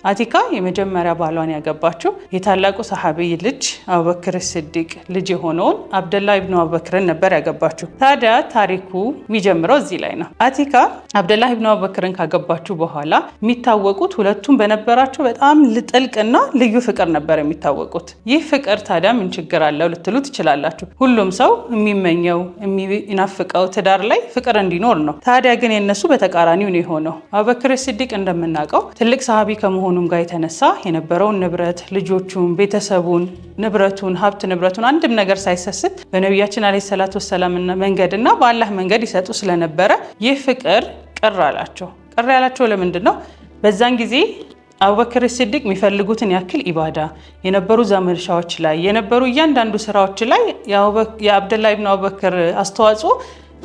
አቲካ የመጀመሪያ ባሏን ያገባችው የታላቁ ሰሐቢይ ልጅ አቡበክር ስዲቅ ልጅ የሆነውን አብደላ ኢብኑ አቡበክርን ነበር ያገባችው። ታዲያ ታሪኩ የሚጀምረው እዚህ ላይ ነው። አቲካ አብደላ ኢብኑ አቡበክርን ካገባችው በኋላ የሚታወቁት ሁለቱም በነበራቸው በጣም ጥልቅና ልዩ ፍቅር ነበር የሚታወቁት። ይህ ፍቅር ታዲያ ምን ችግር አለው ልትሉ ትችላላችሁ። ሁሉም ሰው የሚመኘው የሚናፍቀው ትዳር ላይ ፍቅር እንዲኖር ነው። ታዲያ ግን የነሱ በተቃራኒው ነው የሆነው። አቡበክር ስዲቅ እንደምናውቀው ትልቅ ሰሐቢ ከመሆኑም ጋር የተነሳ የነበረውን ንብረት፣ ልጆቹን፣ ቤተሰቡን፣ ንብረቱን፣ ሀብት ንብረቱን አንድም ነገር ሳይሰስት በነቢያችን ዓለይሂ ሰላቱ ወሰላም መንገድና በአላህ መንገድ ይሰጡ ስለነበረ ይህ ፍቅር ቅር አላቸው። ቅር ያላቸው ለምንድን ነው? በዛን ጊዜ አቡበክር ስዲቅ የሚፈልጉትን ያክል ኢባዳ የነበሩ ዘመቻዎች ላይ የነበሩ እያንዳንዱ ስራዎች ላይ የአብደላ ኢብኑ አቡበክር አስተዋጽኦ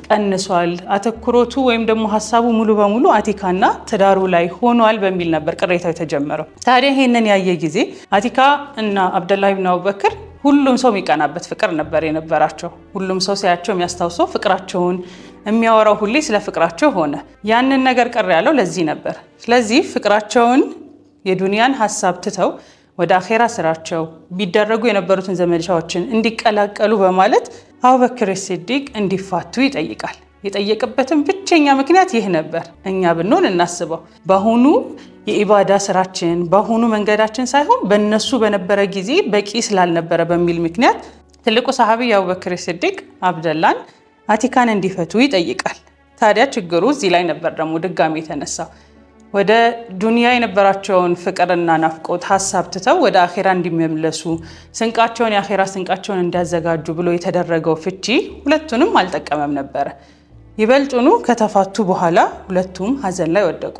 ቀንሷል። አተኩሮቱ ወይም ደግሞ ሀሳቡ ሙሉ በሙሉ አቲካና ትዳሩ ላይ ሆኗል በሚል ነበር ቅሬታው የተጀመረው። ታዲያ ይሄንን ያየ ጊዜ አቲካ እና አብደላ ኢብኑ አቡበክር ሁሉም ሰው የሚቀናበት ፍቅር ነበር የነበራቸው። ሁሉም ሰው ሲያቸው የሚያስታውሰው ፍቅራቸውን፣ የሚያወራው ሁሌ ስለ ፍቅራቸው ሆነ። ያንን ነገር ቅር ያለው ለዚህ ነበር። ስለዚህ ፍቅራቸውን የዱንያን ሀሳብ ትተው ወደ አኼራ ስራቸው ቢደረጉ የነበሩትን ዘመቻዎችን እንዲቀላቀሉ በማለት አቡበክር ስዲቅ እንዲፋቱ ይጠይቃል። የጠየቀበትም ብቸኛ ምክንያት ይህ ነበር። እኛ ብንሆን እናስበው፣ በአሁኑ የኢባዳ ስራችን በአሁኑ መንገዳችን ሳይሆን በእነሱ በነበረ ጊዜ በቂ ስላልነበረ በሚል ምክንያት ትልቁ ሰሐቢ የአቡበክር ስዲቅ አብደላን አቲካን እንዲፈቱ ይጠይቃል። ታዲያ ችግሩ እዚህ ላይ ነበር ደግሞ ድጋሚ የተነሳው። ወደ ዱንያ የነበራቸውን ፍቅርና ናፍቆት ሀሳብ ትተው ወደ አኼራ እንዲመለሱ ስንቃቸውን የአኼራ ስንቃቸውን እንዲያዘጋጁ ብሎ የተደረገው ፍቺ ሁለቱንም አልጠቀመም ነበረ። ይበልጡኑ ከተፋቱ በኋላ ሁለቱም ሀዘን ላይ ወደቁ።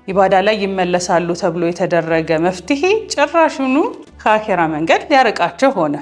ኢባዳ ላይ ይመለሳሉ ተብሎ የተደረገ መፍትሄ ጭራሹኑ ከአኼራ መንገድ ሊያርቃቸው ሆነ።